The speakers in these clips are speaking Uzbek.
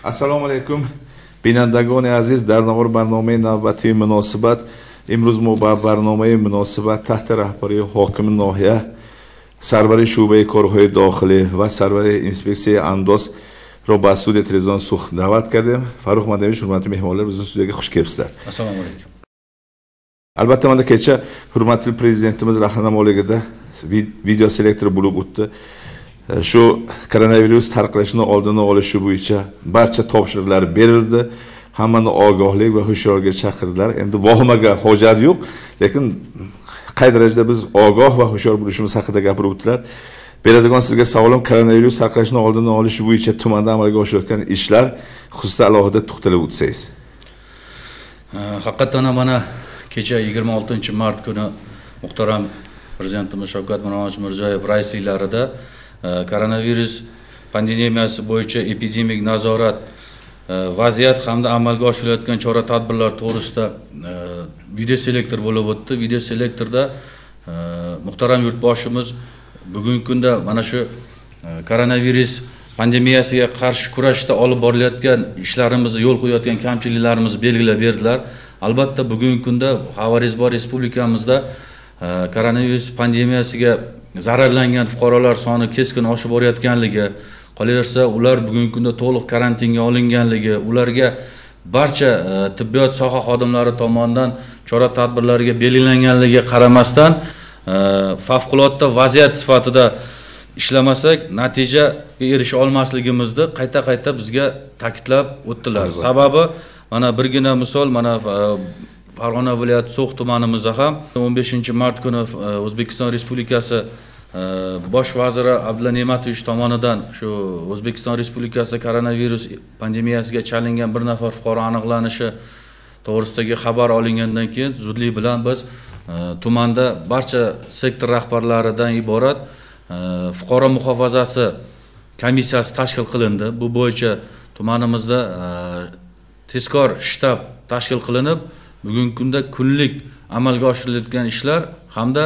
Assalomu alaykum бинандагони азиз, дар навор барномаи навбатии муносибат. Имрӯз мо ба барномаи муносибат таҳти раҳбарии ҳокими ноҳия, сарвари шӯъбаи корҳои дохилӣ ва сарвари инспексияи андоз ро ба студияи телевизион Сух даъват кардем. Фаррух Мадамович, ҳурматли меҳмонlar, bizni studiyaga xush kelibsizlar. Assalomu alaykum. Albatta, mana kecha hurmatli prezidentimiz rahnamoligida videoselektor bo'lib o'tdi. Shu koronavirus tarqalishini oldini olishi bo'yicha barcha topshiriqlar berildi. Hammani ogohlik va hushyorga chaqirdilar. Endi vahimaga hojat yo'q, lekin qay darajada biz ogoh va hushyor bo'lishimiz haqida gapirib o'tdilar. Beradigan sizga savolim, koronavirus tarqalishini oldini olish bo'yicha tumanda amalga oshirilayotgan ishlar xususida alohida to'xtalib o'tsangiz. Haqiqatan ham mana kecha 26-mart kuni muhtaram prezidentimiz Shavkat Miromonovich Mirziyoyev raisliklarida koronavirus pandemiyasi bo'yicha epidemik nazorat vaziyat hamda amalga oshirilayotgan chora-tadbirlar to'g'risida videoselektor bo'lib o'tdi. Videoselektorda muhtaram yurtboshimiz bugungi kunda mana shu koronavirus pandemiyasiga qarshi kurashda olib borilayotgan ishlarimizni, yo'l qo'yayotgan kamchiliklarimizni belgilab berdilar. Albatta, bugungi kunda xabaringiz bor, respublikamizda koronavirus pandemiyasiga zararlangan fuqarolar soni keskin oshib borayotganligi, qolaversa ular bugungi kunda to'liq karantinga olinganligi, ularga barcha tibbiyot soha xodimlari tomonidan chora-tadbirlarga belgilanganligiga qaramasdan favqulodda vaziyat sifatida ishlamasak natijaga erisha olmasligimizni qayta-qayta bizga ta'kidlab o'tdilar. Sababi mana birgina misol, mana Farg'ona viloyati So'x tumanimizda ham 15-mart kuni O'zbekiston Respublikasi Bosh vaziri Abdulla Ne'matovich tomonidan shu O'zbekiston Respublikasi koronavirus pandemiyasiga chalingan bir nafar fuqaro aniqlanishi to'g'risidagi xabar olingandan keyin zudlik bilan biz tumanda barcha sektor rahbarlaridan iborat fuqaro muhofazasi komissiyasi tashkil qilindi. Bu bo'yicha tumanimizda tezkor shtab tashkil qilinib, bugungi kunda kunlik amalga oshirilayotgan ishlar hamda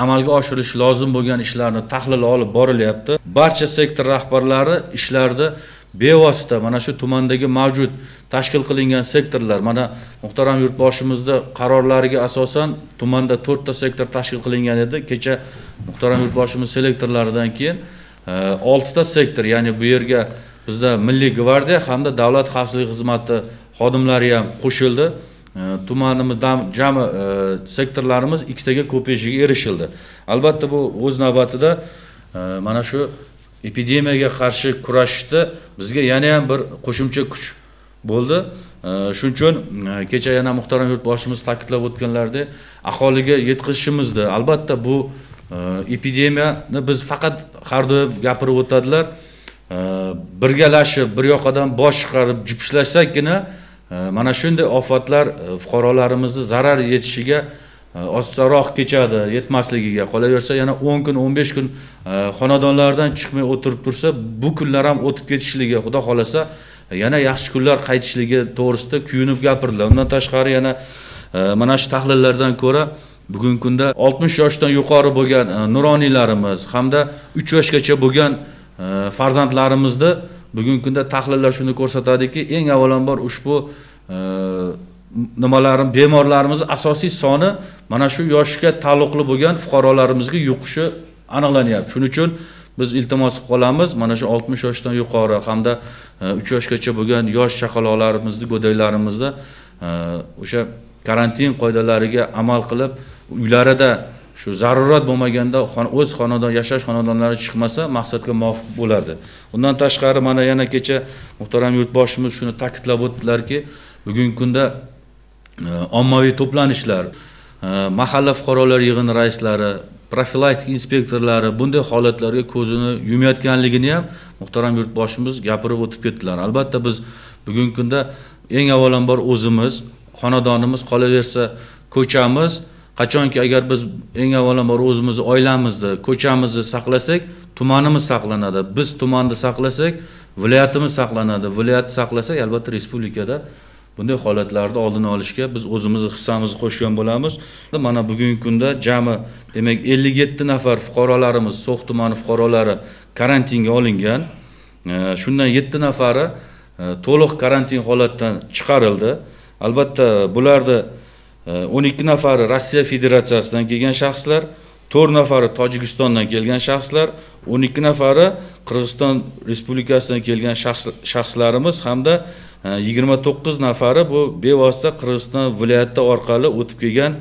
amalga oshirilishi lozim bo'lgan ishlarni tahlil olib borilyapti. Barcha sektor rahbarlari ishlarni bevosita mana shu tumandagi mavjud tashkil qilingan sektorlar, mana muhtaram yurtboshimizda qarorlariga asosan tumanda 4 ta sektor tashkil qilingan edi. Kecha muhtaram yurtboshimiz selektorlaridan keyin 6 ta sektor, ya'ni bu yerga bizda Milliy gvardiya hamda Davlat xavfsizlik xizmati xodimlari ham qo'shildi. Tumanimizda jami sektorlarimiz 2 taga ko'payishiga erishildi. Albatta, bu o'z navbatida mana shu epidemiyaga qarshi kurashishda bizga yana ham bir qo'shimcha kuch bo'ldi. Shuning uchun kecha yana muhtaram yurtboshimiz ta'kidlab o'tganlaridek, aholiga yetkazishimizda albatta bu epidemiyani biz faqat har doim gapirib o'tadilar, birgalashib bir yoqadan bosh chiqarib jipslashsakgina mana shunday ofatlar fuqarolarimizni zarar yetishiga osonroq kechadi, yetmasligiga. Qolaversa yana 10 kun, 15 kun xonadonlardan chiqmay o'tirib tursa, bu kunlar ham o'tib ketishligi, xudo xolasa yana yaxshi kunlar qaytishligi to'g'risida kuyunib gapirdilar. Undan tashqari yana mana shu tahlillardan ko'ra bugungi kunda 60 yoshdan yuqori bo'lgan nuroniylarimiz hamda 3 yoshgacha bo'lgan farzandlarimizni bugungi kunda tahlillar shuni ko'rsatadiki, eng avvalambor ushbu nimalarim bemorlarimiz asosiy soni mana shu yoshga taalluqli bo'lgan fuqarolarimizga yuqishi aniqlanyapti. Shuning uchun biz iltimos qilib qolamiz, mana shu 60 yoshdan yuqori hamda 3 yoshgacha bo'lgan yosh chaqaloqlarimizni, go'daklarimizni o'sha karantin qoidalariga amal qilib, uylarida shu zarurat bo'lmaganda o'z xonadon, yashash xonadonlari chiqmasa maqsadga muvofiq bo'ladi. Undan tashqari mana yana kecha muhtaram yurtboshimiz shuni ta'kidlab o'tdilarki, bugungi kunda ommaviy to'planishlar, mahalla fuqarolar yig'ini raislari, profilaktik inspektorlari bunday holatlarga ko'zini yumayotganligini ham muhtaram yurtboshimiz gapirib o'tib ketdilar. Albatta biz bugungi kunda eng avvalambor o'zimiz, xonadonimiz, qolaversa ko'chamiz, qachonki agar biz eng avvalambor o'zimizni, oilamizni, ko'chamizni saqlasak, tumanimiz saqlanadi. Biz tumanni saqlasak, viloyatimiz saqlanadi. Viloyatni saqlasak, albatta respublikada bunday holatlarni oldini olishga biz o'zimizni hissamizni qo'shgan bo'lamiz. Mana bugungi kunda jami demak 57 nafar fuqarolarimiz, So'x tumani fuqarolari karantinga olingan. Shundan 7 nafari to'liq karantin holatidan chiqarildi. Albatta bularda 12 nafari Rossiya Federatsiyasidan kelgan shaxslar, 4 nafari Tojikistondan kelgan shaxslar, 12 nafari Qirg'iziston Respublikasidan kelgan shaxslarimiz hamda 29 nafari bu bevosita Qirg'iziston viloyati orqali o'tib kelgan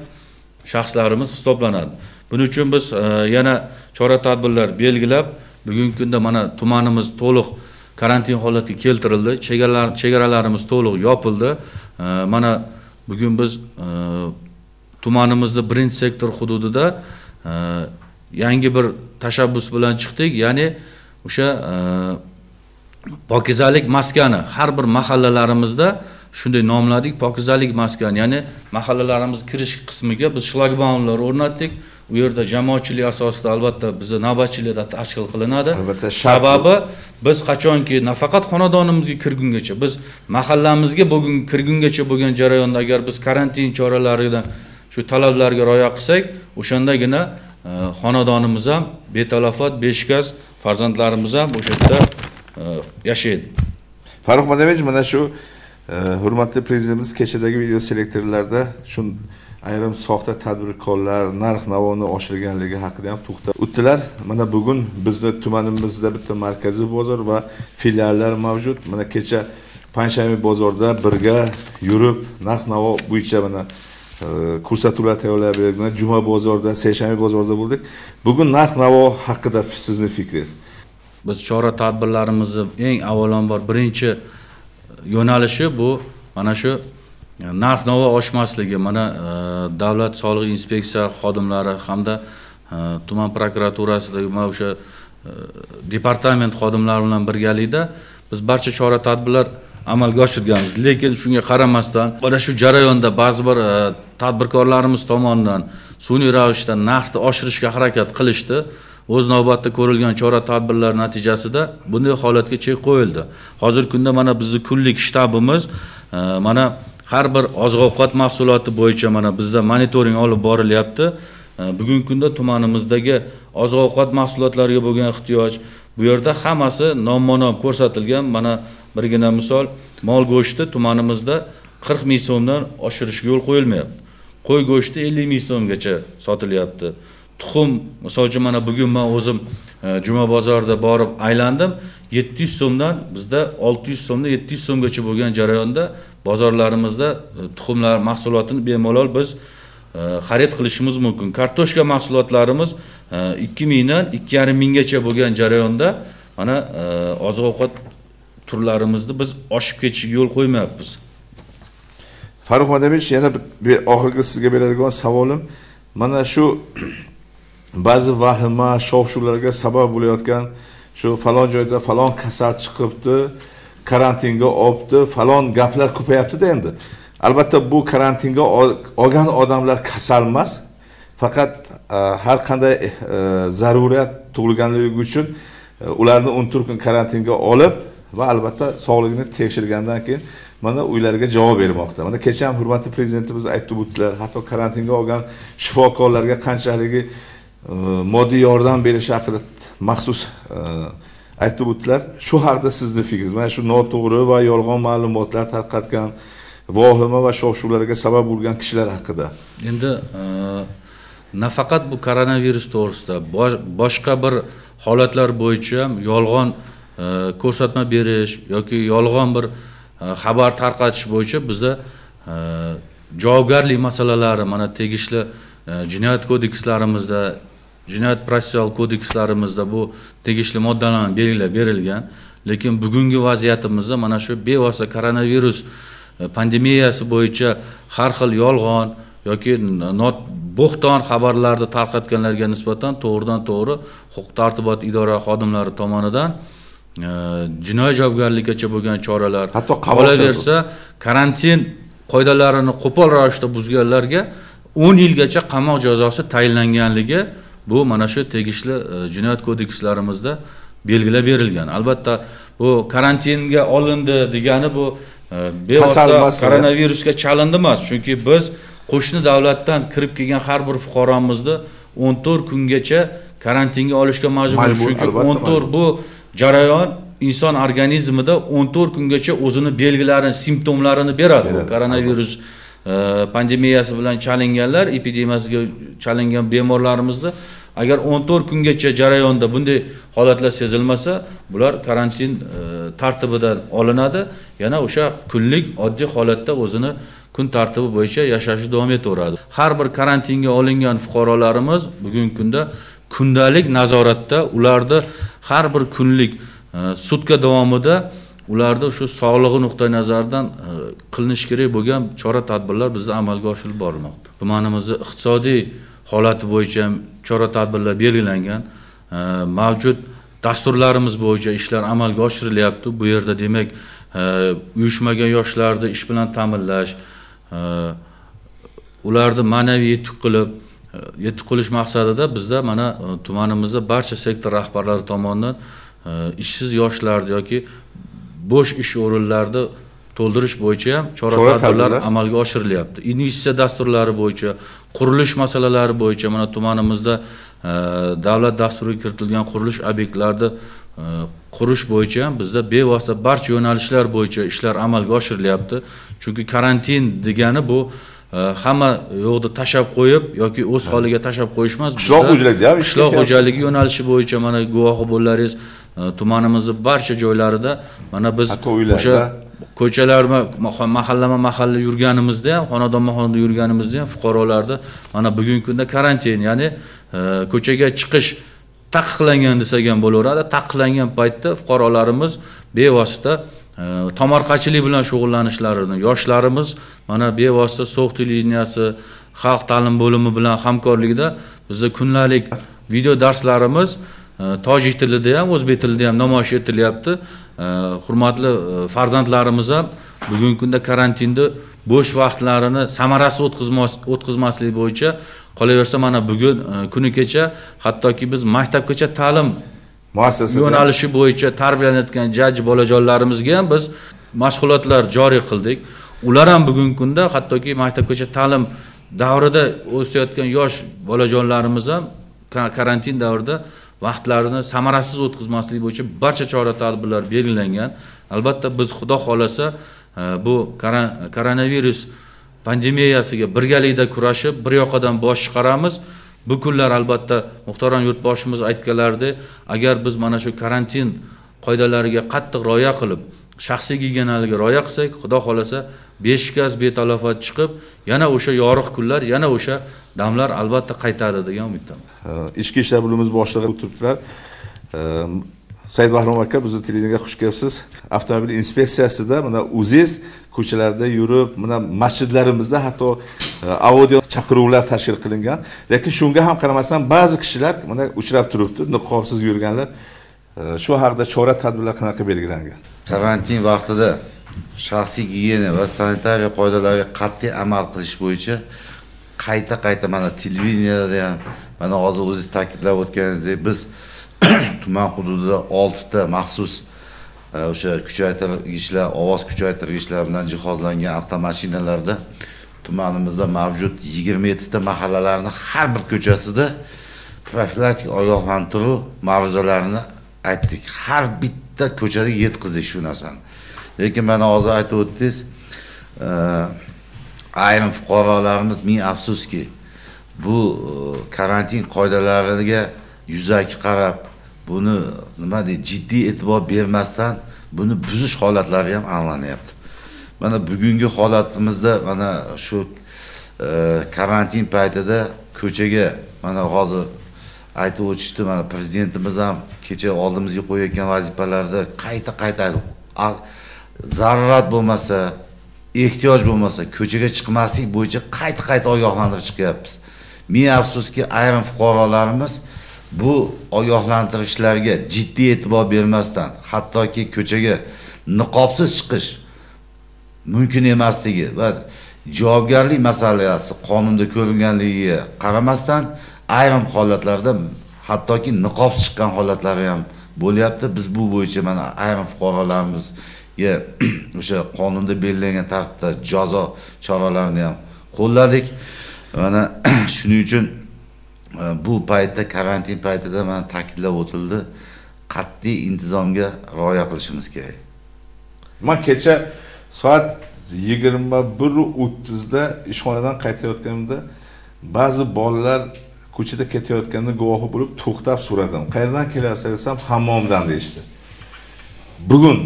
shaxslarimiz hisoblanadi. Buning uchun biz yana chora-tadbirlar belgilab, bugungi kunda mana tumanimiz to'liq karantin holatiga keltirildi, chegaralarimiz to'liq yopildi. Mana bugun biz tumanimizni birinchi sektor hududida yangi bir tashabbus bilan chiqdik, ya'ni o'sha pokizalik maskani har bir mahallalarimizda shunday nomladik, pokizalik maskani, ya'ni mahallalarimiz kirish qismiga biz shlagbaumlar o'rnatdik. U yerda jamoatchilik asosida albatta bizni navbatchilikda tashkil qilinadi. Sababi biz qachonki nafaqat xonadonimizga kirgungacha, biz mahallamizga bugun kirgungacha bo'lgan jarayonda agar biz karantin choralaridan shu talablarga rioya qilsak, o'shandagina xonadonimiz ham betalafot, beshikaz, farzandlarimiz ham o'sha yerda yashaydi. Farruh Madamovich, mana shu hurmatli prezidentimiz kechadagi video selektorlarda shu ayrim soxta tadbirkorlar narx-navoni oshirganligi haqida ham to'xtab o'tdilar. Mana bugun bizni tumanimizda bitta markaziy bozor va filiallar mavjud. Mana kecha payshanba bozorda birga yurib narx-navo bo'yicha mana ko'rsatuvlar tayyorlab berdik. Juma bozorda, seshanba bozorda bo'ldik. Bugun narx-navo haqida sizni fikringiz? Biz chora tadbirlarimizni eng avvalambor birinchi yo'nalishi bu mana shu narx-navo oshmasligi. Mana davlat soliq inspeksiya xodimlari hamda tuman prokuraturasidagi mana o'sha departament xodimlari bilan birgalikda biz barcha chora tadbirlar amalga oshirganmiz. Lekin shunga qaramasdan mana shu jarayonda ba'zi bir tadbirkorlarimiz tomonidan sun'iy ravishda narxni oshirishga harakat qilishdi. O'z navbatda ko'rilgan chora tadbirlar natijasida bunday holatga chek qo'yildi. Hozirgi kunda mana bizning kunlik shtabimiz mana har bir oziq-ovqat mahsuloti bo'yicha mana bizda monitoring olib borilyapti. Bugungi kunda tumanimizdagi oziq-ovqat mahsulotlariga bo'lgan ehtiyoj bu yerda hammasi nomma-nom ko'rsatilgan. Mana birgina misol, mol go'shti tumanimizda 40 ming so'mdan oshirishga yo'l qo'yilmayapti. Qo'y go'shti 50 ming so'mgacha sotilyapti. Tuxum, misol uchun mana bugun men o'zim Juma bozorida borib aylandim. 700 so'mdan bizda 600 so'mdan 700 so'mgacha bo'lgan jarayonda bozorlarimizda tuxumlar mahsulotini bemalol biz xarid qilishimiz mumkin. Kartoshka mahsulotlarimiz 2000 dan 2,5 minggacha bo'lgan jarayonda mana oziq-ovqat turlarimizni biz oshib ketishiga yo'l qo'ymayapmiz. Farruh Madamovich, yana bir oxirgi sizga beradigan savolim mana shu ba'zi vahima, shov-shuvlarga sabab bo'layotgan shu falon joyda falon kasal chiqibdi, karantinga olibdi, falon gaplar ko'payapti-da endi. Albatta bu karantinga olgan odamlar kasal emas, faqat har qanday zaruriyat tug'ilganligi uchun ularni 14 kun karantinga olib va albatta sog'ligini tekshirgandan keyin mana uylariga javob bermoqda. Mana kecha ham hurmatli prezidentimiz aytib o'tdilar, hatto karantinga olgan shifokorlarga qanchaligi moddiy yordam berish haqida maxsus aytib o'tdilar. Shu haqda sizni fikringiz? Mana shu noto'g'ri va yolg'on ma'lumotlar tarqatgan, vahima va shov-shuvlarga sabab bo'lgan kishilar haqida. Endi nafaqat bu koronavirus to'g'risida, boshqa bir holatlar bo'yicha ham yolg'on ko'rsatma berish yoki yolg'on bir xabar tarqatish bo'yicha bizda javobgarlik masalalari mana tegishli jinoyat kodekslarimizda, jinoyat protsessual kodekslarimizda bu tegishli moddalar belgilab berilgan. Lekin bugungi vaziyatimizda mana shu bevosita koronavirus pandemiyasi bo'yicha har xil yolg'on yoki bo'xton xabarlarni tarqatganlarga nisbatan to'g'ridan-to'g'ri huquq-tartibot idora xodimlari tomonidan jinoiy javobgarlikkacha bo'lgan choralar, hatto qolaversa karantin qoidalarini qo'pol ravishda buzganlarga 10 yilgacha qamoq jazosi tayinlanganligi bu mana shu tegishli jinoyat kodekslarimizda belgilab berilgan. Albatta bu karantinga olindi degani bu bevosita koronavirusga chalindi emas, chunki biz qo'shni davlatdan kirib kelgan har bir fuqaromizni 14 kungacha karantinga olishga majbur. Chunki 14 bu jarayon inson organizmida 14 kungacha o'zini belgilarini, simptomlarini beradi. Koronavirus pandemiyasi bilan chalinganlar, epidemiyasiga chalingan bemorlarimizda agar 14 kungacha jarayonda bunday holatlar sezilmasa, bular karantin tartibidan olinadi, yana o'sha kunlik oddiy holatda o'zini kun tartibi bo'yicha yashashi davom etaveradi. Har bir karantinga olingan fuqarolarimiz bugungi kunda kundalik nazoratda, ularda har bir kunlik sutka davomida ularda shu sog'lig'i nuqtai nazaridan qilinishi kerak bo'lgan chora tadbirlar bizda amalga oshirilib borilmoqda. Tumanimizni iqtisodiy holati bo'yicha ham chora tadbirlar belgilangan, mavjud dasturlarimiz bo'yicha ishlar amalga oshirilyapti. Bu yerda demak uyushmagan yoshlarni ish bilan ta'minlash, ularni ma'naviy yetuk qilish maqsadida bizda mana tumanimizda barcha sektor rahbarlari tomonidan ishsiz yoshlarni yoki bo'sh ish o'rinlarini to'ldirish bo'yicha ham chora tadbirlar amalga oshirilyapti. Investitsiya dasturlari bo'yicha, qurilish masalalari bo'yicha mana tumanimizda davlat dasturiga kiritilgan qurilish obyektlarini qurish bo'yicha ham bizda bevosita barcha yo'nalishlar bo'yicha ishlar amalga oshirilyapti. Chunki karantin degani bu hamma yo'qni tashab qo'yib yoki o'z holiga tashab qo'yish emas. Qishloq xo'jaligi ham, qishloq xo'jaligi yo'nalishi bo'yicha mana guvohi bo'llaringiz, tumanimizning barcha joylarida mana biz o'sha ko'chalarma, mahallama-mahalla yurganimizda ham, xonadonma-xonadon yurganimizda ham fuqarolarda mana bugungi kunda karantin, ya'ni ko'chaga chiqish taqiqlangan desak ham bo'laveradi. Taqiqlangan paytda fuqarolarimiz bevosita tomorqachilik bilan shug'ullanishlarini, yoshlarimiz mana bevosita So'x televideniyasi, xalq ta'lim bo'limi bilan hamkorlikda bizda kunlik video darslarimiz tojik tilida ham, o'zbek tilida ham namoyish etilyapti. Hurmatli farzandlarimiz ham bugungi kunda karantinda bo'sh vaqtlarini samarasiz o'tkazmaslik bo'yicha, qolaversa mana bugun kuni kecha hattoki biz maktabgacha ta'lim yo'nalishi bo'yicha tarbiyalanayotgan jajji bolajonlarimizga ham biz mashg'ulotlar joriy qildik. Ular ham bugungi kunda hattoki maktabgacha ta'lim davrida o'sayotgan yosh bolajonlarimiz ham karantin davrida vaqtlarini samarasiz o'tkazmaslik bo'yicha barcha chora tadbirlar belgilangan. Albatta biz Xudo xolasa bu koronavirus pandemiyasiga birgalikda kurashib, bir yoqadan bosh chiqaramiz. Bu kunlar albatta muhtaram yurtboshimiz aytganlaridek, agar biz mana shu karantin qoidalariga qattiq rioya qilib, shaxsiy gigiyenaga rioya qilsak, Xudo xolasa 5 gaz betalofat chiqib, yana o'sha yorug' kunlar, yana o'sha damlar albatta qaytadi degan umiddaman. Ichki ishlar bo'limimiz boshlig'i o'tiribdilar. Said Bahrom aka, bizni televideniyaga xush kelibsiz. Avtomobil inspeksiyasida mana o'zingiz ko'chalarda yurib, mana masjidlarimizda hatto audio chaqiruvlar tashkil qilingan. Lekin shunga ham qaramasdan ba'zi kishilar mana uchrab turibdi, niqobsiz yurganlar. Shu haqda chora tadbirlar qanaqa belgilangan? Karantin vaqtida shaxsiy gigiyena va sanitariya qoidalariga qat'iy amal qilish bo'yicha qayta-qayta mana televideniyada ham, mana hozir o'zingiz ta'kidlab o'tganingizdek, biz tuman hududida 6 ta maxsus o'sha kuchaytirgichlar, ovoz kuchaytirgichlar bilan jihozlangan avtomashinalarda tumanimizda mavjud 27 ta mahallalarning har bir ko'chasida profilaktik ogohlantiruv ma'ruzalarini aytdik. Har bitta ko'chaga yetkazdik shu narsani. Lekin mana hozir aytib o'tdingiz, ayrim fuqarolarimiz ming afsuski bu karantin qoidalariga yuzaki qarab, buni nima deydi, jiddiy e'tibor bermasdan buni buzish holatlari ham aniqlanyapti. Mana bugungi holatimizda mana shu karantin paytida ko'chaga mana hozir aytib o'tishdi, mana prezidentimiz ham kecha oldimizga qo'yayotgan vazifalarda qayta-qayta zarurat bo'lmasa, ehtiyoj bo'lmasa ko'chaga chiqmaslik bo'yicha qayta-qayta ogohlantirib chiqyapmiz. Ming afsuski ayrim fuqarolarimiz bu ogohlantirishlarga jiddiy e'tibor bermasdan, hattoki ko'chaga niqobsiz chiqish mumkin emasligi va javobgarlik masalasi qonunda ko'ringanligiga qaramasdan ayrim holatlarda hattoki niqobsiz chiqqan holatlari ham bo'lyapti. Biz bu bo'yicha mana ayrim fuqarolarimizga o'sha qonunda belgilangan tartibda jazo choralarini ham qo'lladik. Mana shuning uchun bu paytda, karantin paytida mana ta'kidlab o'tildi, Qat'iy intizomga rioya qilishimiz kerak. Men kecha soat 21:30 da ishxonadan qaytayotganimda ba'zi bolalar ko'chada ketayotganini guvohi bo'lib to'xtab so'radim. Qayerdan kelyapsiz desam, hammomdan deyishdi. Bugun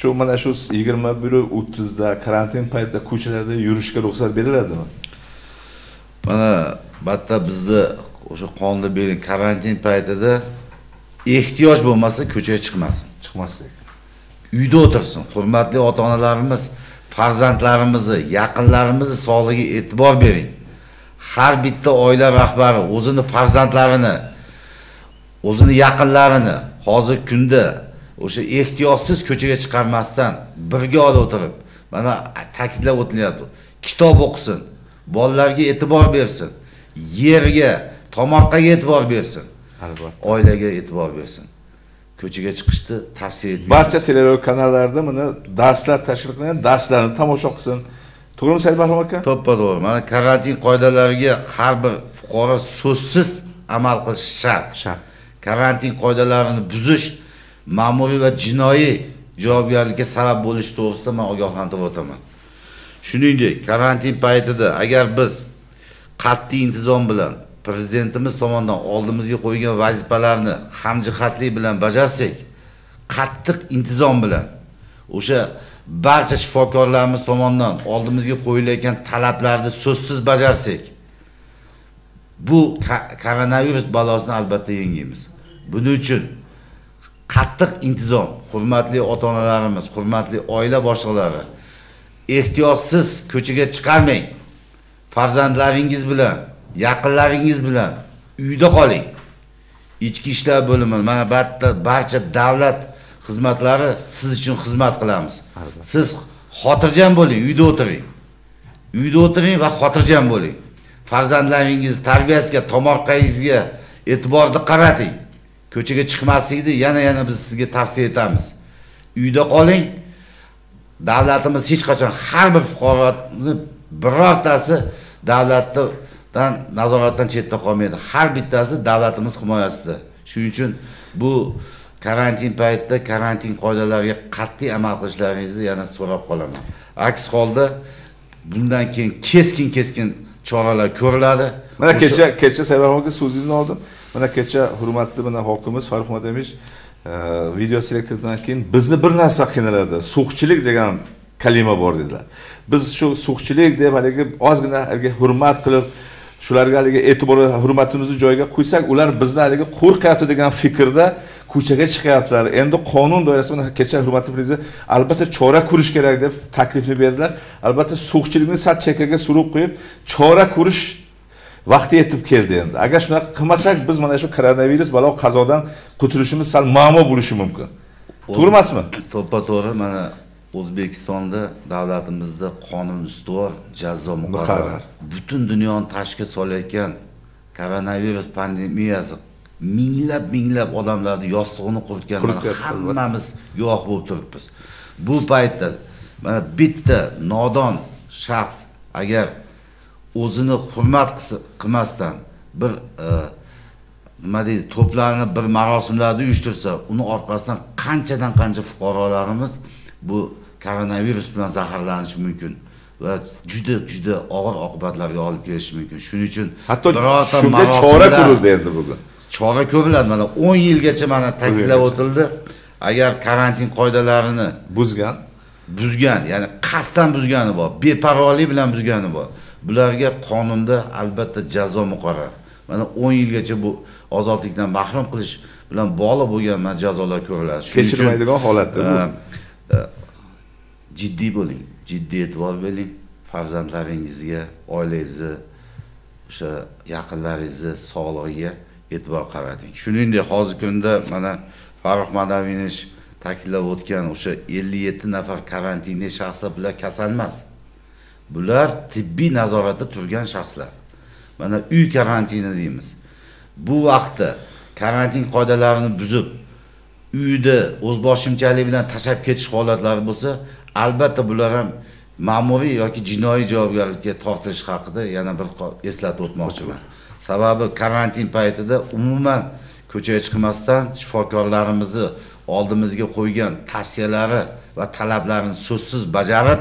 shu mana shu 21:30 da karantin paytida ko'chalarda yurishga ruxsat beriladimi? Mana bitta bizni o'sha qonunda berilgan karantin paytida ehtiyoj bo'lmasa ko'chaga chiqmasin. Chiqmaslik. Uyda o'tirsin. Hurmatli ota-onalarimiz, farzandlarimizni, yaqinlarimizni sog'ligiga e'tibor bering. Har bitta oila rahbari o'zini farzandlarini, o'zini yaqinlarini hozirgi kunda o'sha ehtiyotsiz ko'chaga chiqarmasdan birga olib o'tirib, mana ta'kidlab o'tilyapti. Kitob o'qisin, bolalarga e'tibor bersin, yerga, tomoqqa e'tibor bersin, albatta, oilaga e'tibor bersin. Ko'chaga chiqishni tavsiya etmaymiz. Barcha telekanallarda mana darslar tashkil qilingan, darslarni tomosha qilsin. To'g'rimi Said Bahrom aka? To'ppa-to'g'ri. Mana karantin qoidalariga har bir fuqaro so'zsiz amal qilishi shart. Shart. Karantin qoidalarini buzish ma'muriy va jinoiy javobgarlikka sabab bo'lishi to'g'risida men ogohlantirib o'taman. Shuningdek, karantin paytida agar biz qat'iy intizom bilan prezidentimiz tomonidan oldimizga qo'ygan vazifalarni hamjihatlik bilan bajarsak, qattiq intizom bilan o'sha barcha shifokorlarimiz tomonidan oldimizga qo'yilayotgan talablarni so'zsiz bajarsak, bu koronavirus balosini albatta yengamiz. Buning uchun qattiq intizom, hurmatli ota-onalarimiz, hurmatli oila boshliqlari, ehtiyotsiz ko'chaga chiqarmang. Farzandlaringiz bilan, yaqinlaringiz bilan uyda qoling. Ichki ishlar bo'limi, mana barcha davlat xizmatlari siz uchun xizmat qilamiz. Siz xotirjam bo'ling, uyda o'tiring. Uyda o'tiring va xotirjam bo'ling. Farzandlaringiz tarbiyasiga, tomorqangizga e'tiborni qarating. Ko'chaga chiqmaslikni yana biz sizga tavsiya etamiz. Uyda qoling. Davlatimiz hech qachon har bir fuqaroni birortasi davlatdan nazoratdan chetda qolmaydi. Har bittasi davlatimiz himoyasida. Shuning uchun bu karantin paytida karantin qoidalariga qat'iy amal qilishlaringizni yana so'rab qolaman. Aks holda bundan keyin keskin choralar ko'riladi. Mana kecha Said Bahrom aka so'zingizni oldim. Mana kecha hurmatli mana hokimimiz Farruh Madamovich video selektordan keyin bizni bir narsa qiynaladi. Suqchilik degan kalima bor dedilar. Biz shu suqchilik deb haligi ozgina haligi hurmat qilib, shularga haligi e'tibor hurmatimizni joyiga qo'ysak, ular bizni haligi qo'rqyapti degan fikrda ko'chaga chiqyaptilar. Endi qonun doirasida mana kecha hurmatli prezident albatta chora ko'rish kerak deb taklifni berdilar. Albatta suqchilikni sal chekkaga surib qo'yib, chora ko'rish vaqti yetib keldi endi. Agar shunaqa qilmasak, biz mana shu koronavirus balo qazodan qutulishimiz sal muammo bo'lishi mumkin. To'g'ri emasmi? To'ppa-to'g'ri. Mana O'zbekistonda davlatimizda qonun ustuvor, jazo muqarrar. Butun dunyoni tashkil solayotgan koronavirus pandemiyasi minglab odamlarni yostig'ini quritgan, hammamiz guvoh bo'lib turibmiz. Bu paytda mana bitta nodon shaxs agar o'zini hurmat qilmasdan bir nima deydi, to'planib bir marosimlarni uyushtirsa, uni orqasidan qanchadan qancha fuqarolarimiz bu koronavirus bilan zaharlanishi mumkin va juda og'ir oqibatlarga olib kelishi mumkin. Shuning uchun hatto shunga chora ko'rildi endi bugun. Chora ko'riladi. Mana 10 yilgacha mana ta'kidlab o'tildi. Agar karantin qoidalarini buzgan, ya'ni qasddan buzgani bor, beparvolik bilan buzgani bor. Bularga qonunda albatta jazo muqarrar. Mana 10 yilgacha bu ozodlikdan mahrum qilish bilan bog'liq bo'lgan jazolar ko'riladi. Kechirmaydigan holatda bu. Jiddiy bo'ling, jiddiy e'tibor bering farzandlaringizga, oilangizni, o'sha yaqinlaringizni sog'lig'iga e'tibor qarating. Shuningdek, hozirgi kunda mana Farruh Madamovich ta'kidlab o'tgan o'sha 57 nafar karantinli shaxslar, bular kasal emas. Bular tibbiy nazoratda turgan shaxslar. Mana uy karantini deymiz. Bu vaqtda karantin qoidalarini buzib, uyda o'zboshimchalik bilan tashlab ketish holatlari bo'lsa, albatta bular ham ma'muriy yoki jinoiy javobgarlikka tortilish haqida yana bir eslatib o'tmoqchiman. Sababi karantin paytida umuman ko'chaga chiqmasdan shifokorlarimizni oldimizga qo'ygan tavsiyalari va talablarini so'zsiz bajarib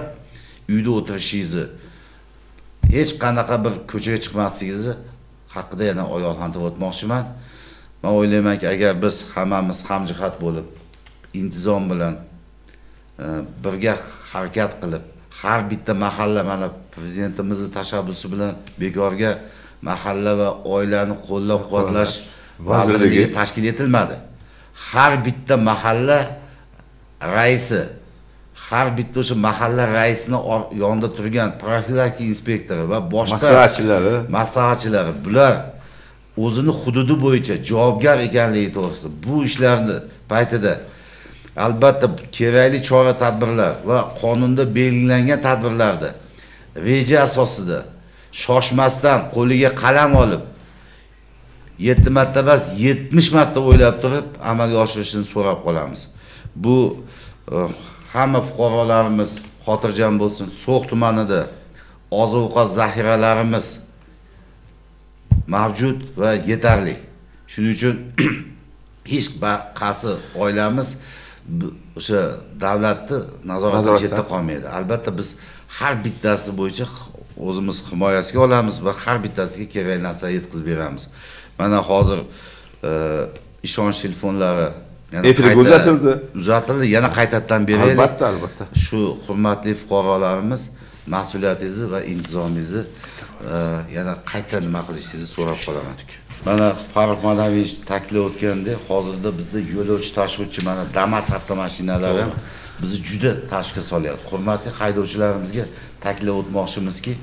uyda o'tirishingizni, hech qanaqa bir ko'chaga chiqmasligingizni haqida yana ogohlantirib o'tmoqchiman. Men o'ylaymanki, agar biz hammamiz hamjihat bo'lib, intizom bilan birga harakat qilib, har bitta mahalla, mana prezidentimizning tashabbusi bilan bekorga mahalla va oilani qo'llab-quvvatlash vazirligi tashkil etilmadi. Har bitta mahalla raisi, har bitta o'sha mahalla raisini yonida turgan profilaktika inspektori va boshqa maslahatchilari, bular o'zini hududi bo'yicha javobgar ekanligi to'g'risida bu ishlarni paytida albatta kerakli chora tadbirlar va qonunda belgilangan tadbirlarda reja asosida shoshmasdan qo'liga qalam olib 7 marta emas 70 marta o'ylab turib amalga oshirishini so'rab qolamiz. Bu hamma fuqarolarimiz xotirjam bo'lsin. So'x tumanida oziq-ovqat zaxiralarimiz mavjud va yetarli. Shuning uchun hech qaysi oilamiz o'sha davlatni nazoratidan chetda qolmaydi. Albatta biz har bittasi bo'yicha o'zimiz himoyasiga olamiz va har bittasiga kerakli narsani yetkazib beramiz. Mana hozir ishonch telefonlari efirga uzatildi. Uzatildi, yana qaytadan beraylik. Albatta, albatta. Shu hurmatli fuqarolarimiz mas'uliyatingizni va intizomingizni yana qayta nima qilishingizni so'rab qolaman. Mana Farruh Madavich ta'kidlab o'tgandek, hozirda bizda yo'lovchi tashuvchi mana Damas avtomashinalari ham bizni juda tashvishga solyapti. Hurmatli haydovchilarimizga ta'kidlab o'tmoqchimizki,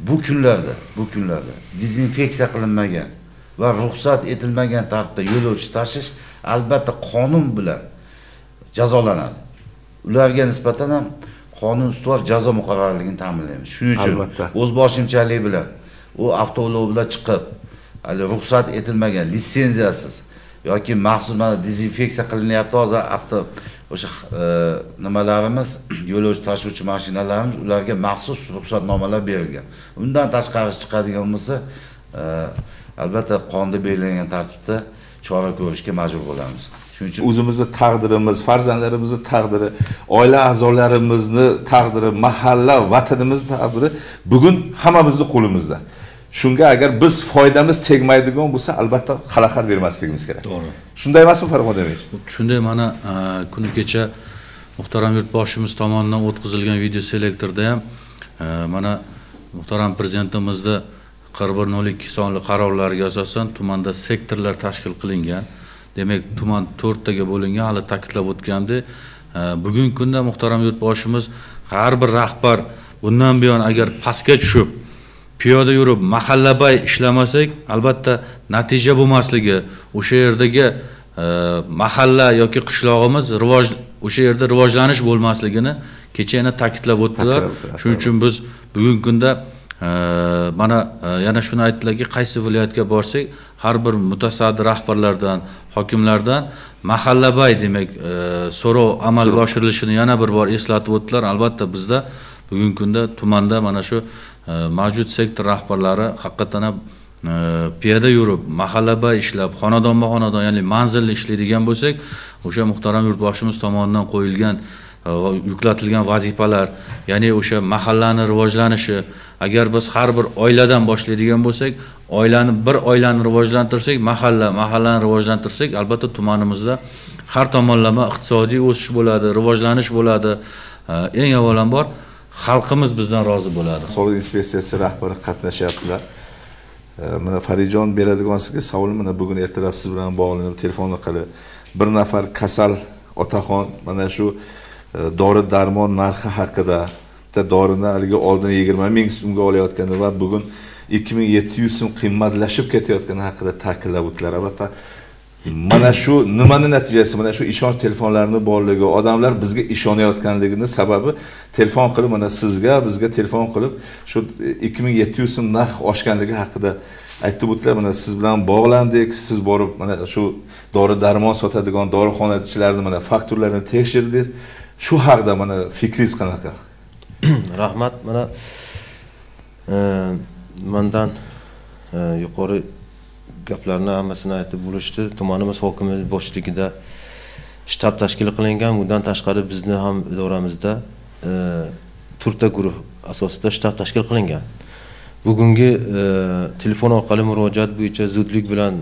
bu kunlarda dezinfeksiya qilinmagan va ruxsat etilmagan tartibda yo'lovchi tashish albatta qonun bilan jazolanadi. Ularga nisbatan ham qonun ustuvor jazo muqarrarligini ta'minlaymiz. Shuning uchun o'z boshimchalik bilan u avtoulov bilan chiqib, hali ruxsat etilmagan, litsenziyasiz yoki maxsus mana dezinfeksiya qilinyapti hozir avto o'sha nimalarimiz, yo'lovchi tashuvchi mashinalarimiz, ularga maxsus ruxsatnomalar berilgan. Undan tashqari chiqadigan bo'lsa, albatta qonunda belgilangan tartibda chora ko'rishga majbur bo'lamiz. Shuning uchun o'zimizni taqdirimiz, farzandlarimizni taqdiri, oila a'zolarimizni taqdiri, mahalla, vatanimizni taqdiri bugun hammamizning qo'limizda. Shunga agar biz foydamiz tegmaydigan bo'lsa, albatta xalaqit bermasligimiz kerak. To'g'ri. Shunday emasmi, Farruh Madavich? Shunday. Mana kuni kecha muhtaram yurtboshimiz tomonidan o'tkazilgan video selektorda ham mana muhtaram prezidentimizni 4102 sonli qarorlariga asosan tumanda sektorlar tashkil qilingan. Demak, tuman 4 taga bo'lingan, hali ta'kidlab o'tgandek. Bugungi kunda muhtaram yurtboshimiz har bir rahbar bundan buyon agar pastga tushib, piyoda yurib, mahallabay ishlamasak, albatta natija bo'lmasligi, o'sha yerdagi mahalla yoki qishlog'imiz o'sha yerda rivojlanish bo'lmasligini kecha yana ta'kidlab o'tdilar. Shuning uchun biz bugungi kunda mana yana shuni aytdilarki, qaysi viloyatga borsak, har bir mutasaddi rahbarlardan, hokimlardan mahallabay demak so'rov amalga oshirilishini yana bir bor eslatib o'tdilar. Albatta bizda bugungi kunda tumanda mana shu mavjud sektor rahbarlari haqiqatan ham piyoda yurib, mahallabay ishlab, xonadonma-xonadon, ya'ni manzilli ishlaydigan bo'lsak, o'sha muhtaram yurtboshimiz tomonidan qo'yilgan va yuklatilgan vazifalar, ya'ni o'sha mahallani rivojlanishi, agar biz har bir oiladan boshlaydigan bo'lsak, bir oilani rivojlantirsak, mahallani rivojlantirsak, albatta tumanimizda har tomonlama iqtisodiy o'sish bo'ladi, rivojlanish bo'ladi. Eng avvalambor xalqimiz bizdan rozi bo'ladi. Soliq inspeksiyasi rahbari qatnashyaptilar. Mana Faridjon beradigan sizga savol, mana bugun ertalab siz bilan bog'lanib telefon orqali bir nafar kasal otaxon mana shu dori darmon narxi haqida, bitta dorini haligi oldin 20 ming so'mga olayotgani va bugun 2700 so'm qimmatlashib ketayotgani haqida ta'kidlab o'tdilar. Albatta mana shu nimani natijasi, mana shu ishonch telefonlarining borligi, odamlar bizga ishonayotganligini sababi telefon qilib mana sizga, bizga telefon qilib shu 2700 so'm narx oshganligi haqida aytib o'tdilar. Mana siz bilan bog'landik, siz borib mana shu dori darmon sotadigan dorixonachilarni mana fakturlarini tekshirdingiz. Shu haqda mana fikringiz qanaqa? Rahmat. Mana mendan yuqori gaplarni hammasini aytib bo'lishdi. Tumanimiz hokimi boshchiligida shtab tashkil qilingan. Bundan tashqari bizni ham idoramizda to'rtta guruh asosida shtab tashkil qilingan. Bugungi telefon orqali murojaat bo'yicha zudlik bilan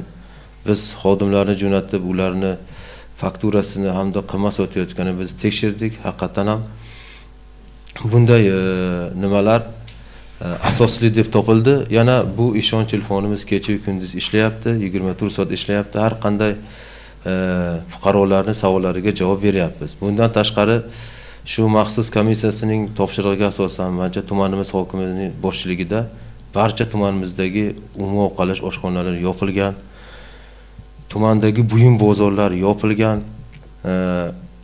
biz xodimlarni jo'natib, ularni fakturasini hamda qimmat sotayotganini biz tekshirdik. Haqiqatan ham bunday nimalar asosli deb topildi. Yana bu ishonch telefonimiz kecha kunduz ishlayapti, 24 soat ishlayapti. Har qanday fuqarolarning savollariga javob beryapmiz. Bundan tashqari shu maxsus komissiyasining topshirig'iga asosan mancha tumanimiz hokimining boshchiligida barcha tumanimizdagi umumiy ovqatlanish oshxonalari yopilgan, tumandagi buyum bozorlari yopilgan,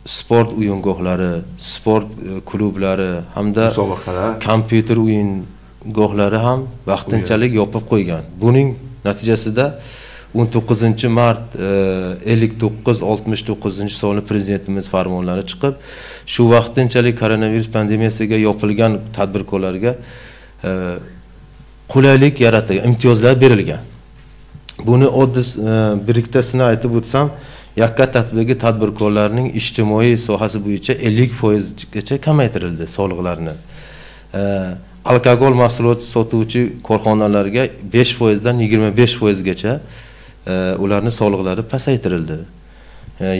sport o'yingohlari, sport klublari hamda kompyuter o'yingohlari ham vaqtinchalik yopib qo'ygan. Buning natijasida 19 mart 5969 sonli prezidentimiz farmonlari chiqib, shu vaqtinchalik koronavirus pandemiyasiga yopilgan tadbirkorlarga qulaylik yaratilgan, imtiyozlar berilgan. Buni oddiy bir ikkitasini aytib o'tsam, yakka tartibdagi tadbirkorlarning ijtimoiy sohasi bo'yicha 50% gacha kamaytirildi soliqlarni. Alkogol mahsulot sotuvchi korxonalarga 5% dan 25% gacha ularning soliqlari pasaytirildi.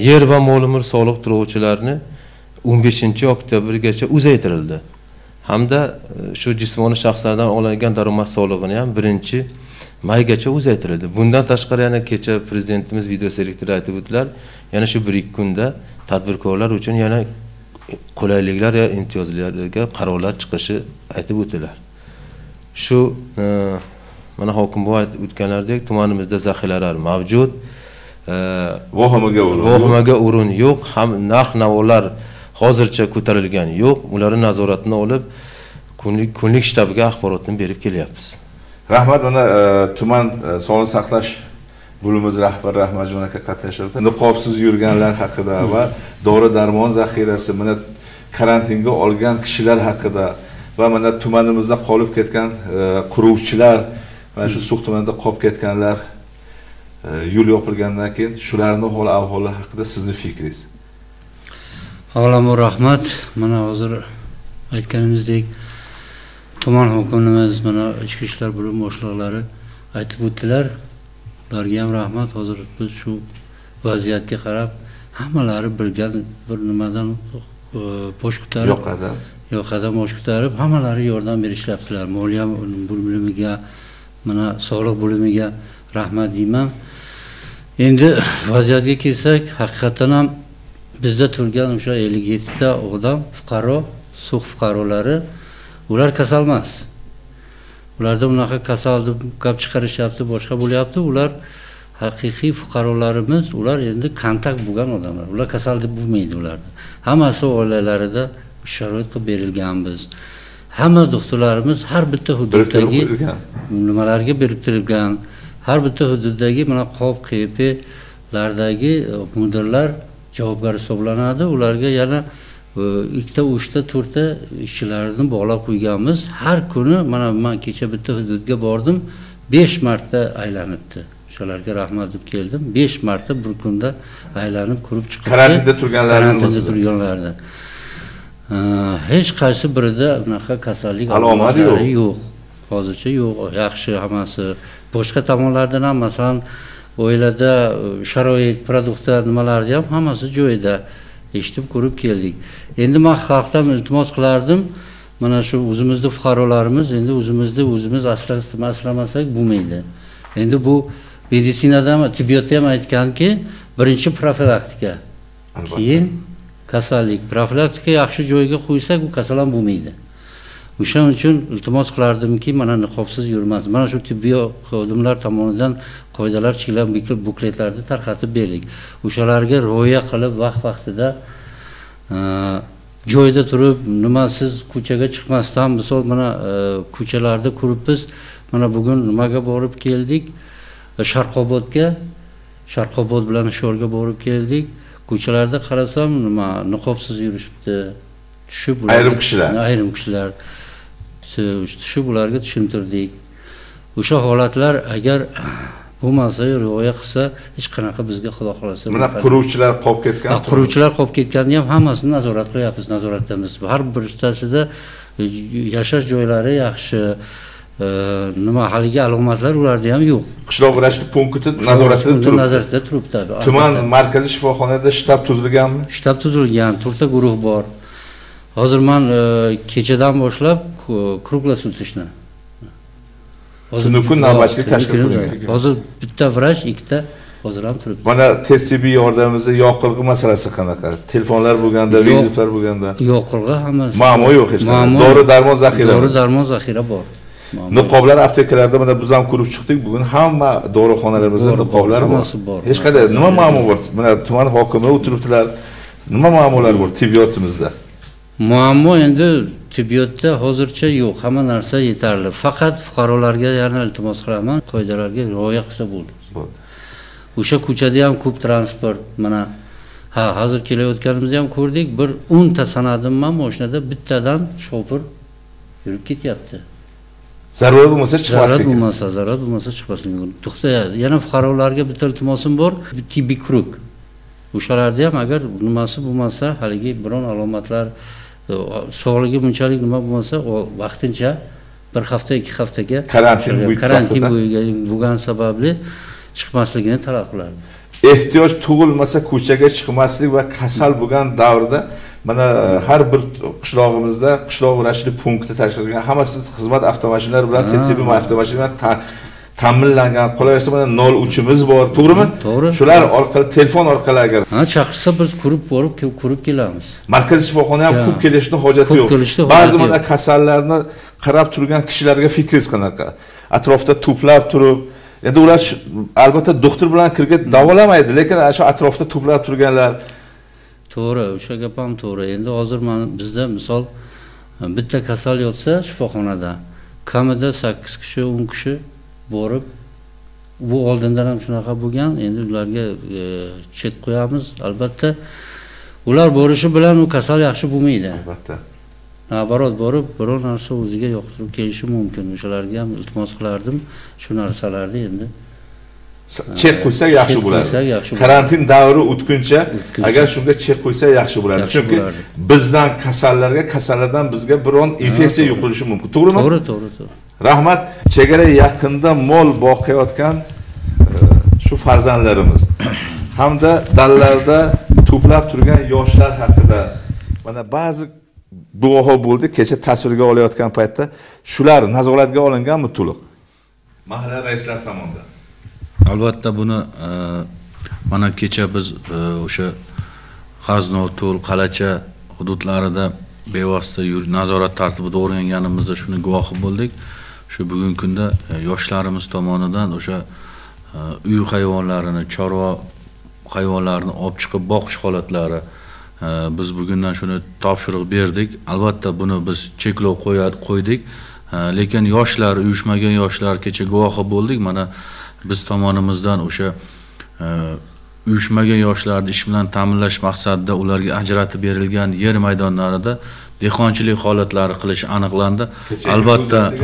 Yer va mol-mulk soliq to'lovchilarni 15-oktyabrgacha uzaytirildi. Hamda shu jismoniy shaxslardan olingan daromad solig'ini ham 1 maygacha uzaytirildi. Bundan tashqari yana kecha prezidentimiz videoselektorda aytib o'tdilar, yana shu 1-2 kunda tadbirkorlar uchun yana qulayliklar va imtiyozlarga qarorlar chiqishi aytib o'tdilar. Shu mana hokim buva aytib o'tganlaridek, tumanimizda zaxiralar mavjud. Vahimaga o'rin yo'q, ham narx-navolar hozircha ko'tarilgani yo'q. Ularni nazoratini olib, kunlik shtabga axborotni berib kelyapmiz. Rahmat. Mana tuman sog'liqni saqlash bo'limimiz rahbari Rahmatjon aka qatnashyapti. Niqobsiz yurganlar haqida va dori-darmon zaxirasi, mana karantinga olgan kishilar haqida va mana tumanimizda qolib ketgan quruvchilar, mana shu So'x tumanida qolib ketganlar yo'l yopilgandan keyin shularning hol ahvoli haqida sizni fikringiz? Avvalambor rahmat. Mana hozir aytganimizdek tuman hokimimiz, mana ichki ishlar bo'limi boshliqlari aytib o'tdilar. Ularga ham rahmat. Hozir biz shu vaziyatga qarab hammalari birga bir nimadan bosh ko'tarib, yo'qadan bosh ko'tarib hammalari yordam berishyaptilar. Moliya bo'limiga, mana sog'liq bo'limiga rahmat deyman. Endi vaziyatga kelsak, haqiqatan ham bizda turgan o'sha 57 ta odam fuqaro, So'x fuqarolari, ular kasal emas. Ularda unaqa kasal deb gap chiqarishyapti, boshqa bo'lyapti. Ular haqiqiy fuqarolarimiz, ular endi kontakt bo'lgan odamlar. Ular kasal deb bo'lmaydi ularda. Hammasi oilalarida sharoit qilib berilganmiz. Hamma doktorlarimiz har bitta hududdagi nimalarga biriktirilgan, har bitta hududdagi mana QOF, QPlardagi mudirlar javobgar hisoblanadi. Ularga yana 2ta, 3ta, 4ta ishchilarni bog'lab qo'yganmiz. Har kuni mana men kecha bitta hududga bordim, 5 marta aylanibdi. O'shalarga rahmat deb keldim. 5 marta bir kunda aylanib ko'rib chiqibdi. Karantinda turganlarni. Hech qaysi birida unaqa kasallik alomati yo'q. Hozircha yo'q. Yaxshi hammasi. Boshqa tomonlardan ham, masalan, oilada sharoit, produktlar nimalarni ham hammasi joyida. Eshitib ko'rib keldik. Endi men xalqdan iltimos qilardim. Mana shu o'zimizni fuqarolarimiz, endi o'zimizni o'zimiz asramasak bo'lmaydi. Endi bu meditsinada ham, tibbiyotda ham aytganki, birinchi profilaktika, keyin kasallik. Profilaktika yaxshi joyga qo'ysak, u kasal ham bo'lmaydi. O'shaning uchun iltimos qilardimki, mana niqobsiz yurmasin. Mana shu tibbiy xodimlar tomonidan qoidalar chiqilgan bukletlarni tarqatib berdik. O'shalarga rioya qilib, vaqt-vaqtida joyida turib, nimasiz ko'chaga chiqmasdan, misol mana ko'chalarda ko'ribmiz. Mana bugun nimaga borib keldik? Sharqobodga, Sharqobod bilan Shorga borib keldik. Ko'chalarda qarasam, nima niqobsiz yurishibdi. Tushib ayrim kishilar tushib ularga tushuntirdik. O'sha holatlar agar Bo'lmasa, rioya qilsa, hech qanaqa bizga xudo xolasa. Mana quruvchilar qolib ketgan. Quruvchilar qolib ketganini ham hammasini nazorat qilyapmiz, nazoratdamiz. Har birtasida yashash joylari yaxshi, nima haligi alomatlar ularda ham yo'q. Qishloq vrachlik punkti nazoratida turibdi. Nazoratda turibdi. Tuman markaziy shifoxonada shtab tuzilganmi? Shtab tuzilgan, to'rtta guruh bor. Hozir men kechadan boshlab kruglosutочно. Tunu kun navbatchilik tashkil qilingan. Hozir bitta vrach, ikkita hozir ham turibdi. Mana tez tibbiy yordamimizda yoqilg'i masalasi qanaqa? Telefonlar bo'lganda, vizitlar bo'lganda. Yoqilg'i hammasi. Muammo yo'q hech qanday. Dori-darmon zaxira. Dori-darmon zaxira bor. Niqoblar aptekalarda mana biz ham ko'rib chiqdik. Bugun hamma dorixonalarimizda niqoblar bor. Hech qanday nima muammo bor? Mana tuman hokimi o'tiribdilar. Nima muammolar bor tibbiyotimizda? Muammo endi tibbiyotda hozircha yo'q, hamma narsa yetarli. Faqat fuqarolarga yana iltimos qilaman, qoidalarga rioya qilsa bo'ldi. O'sha ko'chada ham ko'p transport, mana ha, hozir kelayotganimizda ham ko'rdik, bir 10 ta sanadim men mashinada bittadan shofir yurib ketyapti. Zarurat bo'lmasa chiqmaslik. Zarurat bo'lmasa chiqmaslik mumkin. To'xtayadi. Yana fuqarolarga bitta iltimosim bor, tibbiy kruk. O'shalarda ham agar nimasi bo'lmasa, haligi biron alomatlar, sog'ligi bunchalik nima bo'lmasa, vaqtincha bir hafta, 2 haftaga karantin bo'lgan sababli chiqmasligini talab qilardi. Ehtiyoj tug'ilmasa ko'chaga chiqmaslik va kasal bo'lgan davrda mana har bir qishlog'imizda qishloq vrachlik punkti tashkil qilingan, hammasi xizmat avtomashinalari bilan, tez tibbiy avtomashinalar ta'minlangan. Qolaversa mana 03imiz bor, to'g'rimi? To'g'ri. Shular orqali, telefon orqali agar ha chaqirsa biz ko'rib borib ko'rib kelamiz. Markaziy shifoxona ham ko'p kelishni hojati yo'q. Ba'zi mana kasallarni qarab turgan kishilarga fikringiz qanaqa? Atrofda to'plab turib, endi ular albatta doktor bilan kirib davolamaydi, lekin shu atrofda to'plab turganlar. To'g'ri, o'sha gap ham to'g'ri. Endi hozir mana bizda misol bitta kasal yotsa shifoxonada kamida 8 kishi, 10 kishi borib, bu oldindan ham shunaqa bo'lgan. Endi ularga chet qo'yamiz. Albatta ular borishi bilan u kasal yaxshi bo'lmaydi. Albatta. Naborot borib biror narsa o'ziga yoqtirib kelishi mumkin. O'shalarga ham iltimos qilardim shu narsalarni endi chek qo'ysak yaxshi bo'ladi. Karantin davri o'tguncha agar shunga chek qo'ysa yaxshi bo'ladi. Chunki bizdan kasallarga, kasallardan bizga biron infeksiya yuqtirishi mumkin. To'g'rimi? To'g'ri, to'g'ri, to'g'ri. Rahmat. Chegara yaqinda mol boqayotgan shu farzandlarimiz hamda dalalarda to'plab turgan yoshlar haqida mana ba'zi guvohi bo'ldi kecha tasvirga olayotgan paytda. Shular nazoratga olinganmi to'liq? Mahalla raislari tomonidan. Albatta buni mana kecha biz o'sha G'azno, To'l, Qalacha hududlarida bevosita nazorat tartibida o'rganganimizda shuni guvohi bo'ldik. Shu bugungi kunda yoshlarimiz tomonidan o'sha uy hayvonlarini, chorva hayvonlarini olib chiqib boqish holatlari, biz bugundan shuni topshiriq berdik. Albatta buni biz cheklov qo'ydik. Lekin yoshlar, uyushmagan yoshlar kecha guvohi bo'ldik. Mana biz tomonimizdan o'sha uyushmagan yoshlarni ish bilan ta'minlash maqsadida ularga ajratib berilgan yer maydonlarida dehqonchilik holatlari qilish aniqlandi.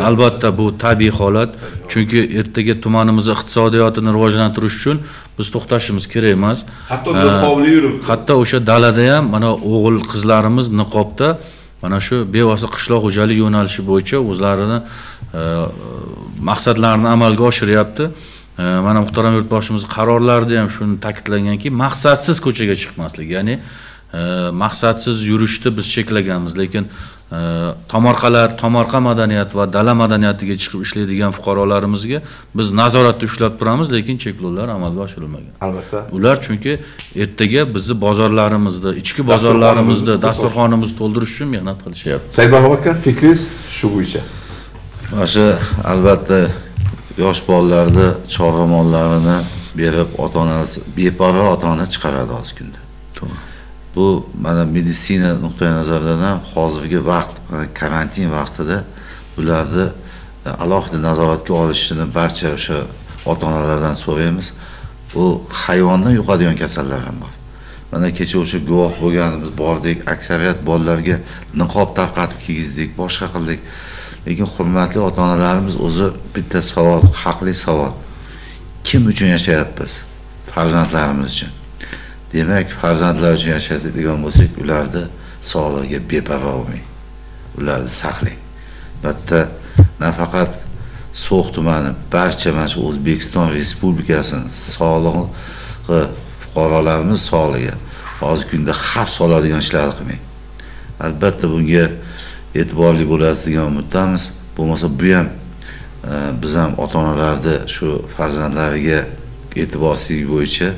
Albatta bu tabiiy holat, chunki ertaga tumanimiz iqtisodiyotini rivojlantirish uchun biz to'xtashimiz kerak emas. Hatto niqobli yuribdi. Hatto o'sha dalada ham mana o'g'il qizlarimiz niqobda mana shu bevosita qishloq xo'jalik yo'nalishi bo'yicha o'zlarini maqsadlarini amalga oshiryapti. Mana muhtaram yurtboshimiz qarorlarida ham shuni ta'kidlanganki, maqsadsiz ko'chaga chiqmaslik, ya'ni maqsadsiz yurishni biz cheklaganmiz, lekin tomorqa madaniyati va dala madaniyatiga chiqib ishlaydigan fuqarolarimizga biz nazoratda ushlab turamiz, lekin cheklovlar amalga oshirilmagan. Albatta. Ular chunki ertaga bizni bozorlarimizda, ichki bozorlarimizda dasturxonimizni to'ldirish uchun mehnat qilishyapti. Saidbahrom aka, fikringiz shu bo'yicha? Mana shu albatta yosh bolalarni chorva mollarini berib ota-onasi beparvo ota-ona chiqaradi hozirgi kunda. To'g'ri. Bu mana meditsina nuqtai nazaridan ham hozirgi vaqt, karantin vaqtida bularni alohida nazoratga olishini barcha o'sha ota-onalardan so'raymiz. Bu hayvondan yuqadigan kasallar ham bor. Mana kecha o'sha guvoh bo'lganimiz bordik, aksariyat bolalarga niqob tarqatib kiygizdik, boshqa qildik. Lekin hurmatli ota-onalarimiz o'zi bitta savol, haqli savol. Kim uchun yashayapmiz? Farzandlarimiz uchun. Demak, farzandlar uchun yashaydigan bo'lsak, ularni sog'lig'iga beparvo bo'lmang. Ularni saqlang. Albatta, nafaqat So'x tumani, barcha mana shu O'zbekiston Respublikasining sog'lig'i, fuqarolarimiz sog'lig'i hozirgi kunda xavf soladigan ishlarni qilmang. Albatta bunga e'tiborli bo'lasiz degan umiddamiz. Bo'lmasa bu ham biz ham ota-onalarni shu farzandlariga e'tiborsizlik bo'yicha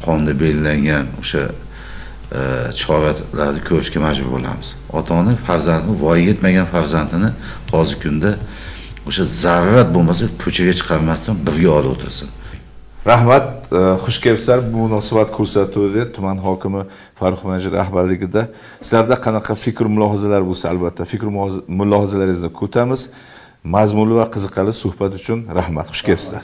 qonunda belgilangan o'sha choralarni ko'rishga majbur bo'lamiz. Ota-ona farzandini, voyaga yetmagan farzandini hozirgi kunda o'sha zarurat bo'lmasa ko'chaga chiqarmasdan birga olib o'tirsin. Rahmat, xush kelibsizlar. Bu munosabat ko'rsatuvida tuman hokimi Farruh Majid rahbarligida sizlarda qanaqa fikr mulohazalar bo'lsa, albatta fikr mulohazalaringizni kutamiz. Mazmunli va qiziqarli suhbat uchun rahmat. Xush kelibsizlar.